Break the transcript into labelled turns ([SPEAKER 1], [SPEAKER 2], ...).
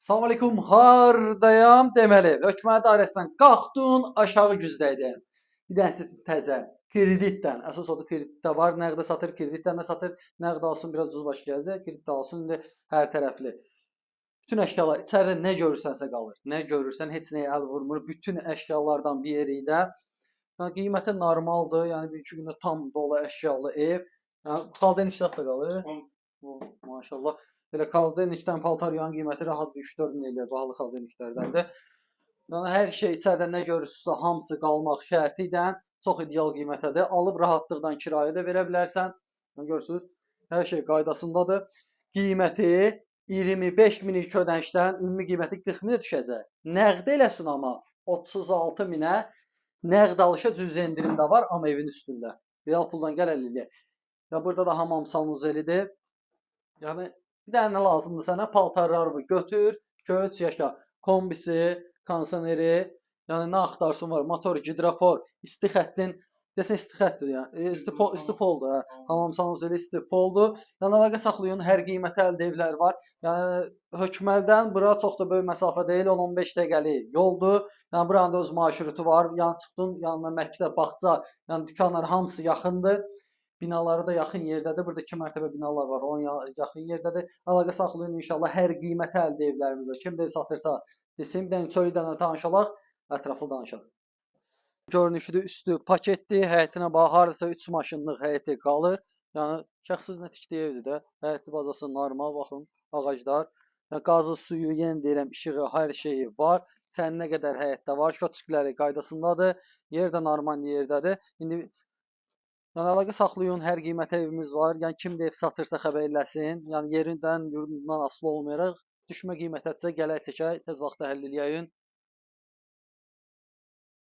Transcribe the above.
[SPEAKER 1] Salam aleykum, hardayam? Deməli, hökumət idarəsindən qalxdın, aşağı güzdəydin. Bir dənəsi təzə, kreditdən. Əsas odur, kreditdə var, nəqdə satır, kreditdən də satır. Nəqd alsın, biraz ucuz baş gələcək, kredit alsın, indi hər tərəfli. Bütün əşyalar, içəridə nə görürsənsə qalır. Nə görürsən, heç nəyə əl vurmur. Bütün əşyalardan bir yerikdə. Yəni, qiyməti normaldır, yəni bir-iki gündə tam dolu əşyalı ev. Yəni, xaldenikdə da qalır. Maşallah. Belə xaldenikdən paltar yuyan qiyməti rahat bir 3-4 min eləyər, bahalı xaldeniklərdəndir. Yəni, hər şey içəridə nə görürsünüzsə hamısı qalmaq şərti ilə çox ideal qiymətədir. Alıb rahatlıqla kirayə də verə bilərsən. Yəni, görürsünüz, hər şey qaydasındadır. Qiyməti 25 min ilk ödənişdən ümumi qiyməti 40 minə düşəcək. Nəqd eləsin amma 36 minə nəqd alışa cüzi endirim də var, amma evin üstündə. Real puldan gəl əl eləyək. Ya burada da hamam sanuzelidir. Yəni, bir dənə nə lazımdır sənə? Paltarlar bu. Götür, köç, yaşa. Kombisi, kondisioneri, yəni nə axtarsın var. Motor, gidrofor, isti xəttin, desən isti xəttir yəni. İsti poldur. Hə. Hamam sanuzeli isti poldur. Yəni əlaqə saxlayın, hər qiymətə əldə evlər var. Yəni Hökməldən bura çox da böyük məsafə deyil, 10-15 dəqiqəlik yoldur. Yəni buranın da öz marşrutu var. Yəni çıxdın, yanına məktəb, bağça, yəni dükanlar hamısı yaxındır. Binaları da yaxın yerdədir. Burada 2 mərtəbə binalar var, onun yaxın yerdədir. Əlaqə saxlayın inşallah, hər qiymətə əldə evlərimiz var. Kim də ev satırsa desin, bir dənə çölü ilə tanış olaq, ətraflı danışaq. Görünüşüdür, üstü paketdir, həyətinə bax, hardasa 3 maşınlıq həyəti qalır. Yəni, şəxsi özünə tikdiyi evdir də. Həyəti bazası normal, baxın, ağaclar. Yəni, qazı, suyu, yenə deyirəm, işığı, hər şeyi var. Sən nə qədər həyətdə var, şoçikləri qaydasındadır. Yer də normal yerdədir. İndi yəni, əlaqə saxlayın, hər qiymətə evimiz var. Yəni, kim də ev satırsa xəbər eləsin. Yəni, yerindən, yurdundan asılı olmayaraq düşmə qiymətədirsə gələk çəkək, tez vaxtda həll eləyəyin.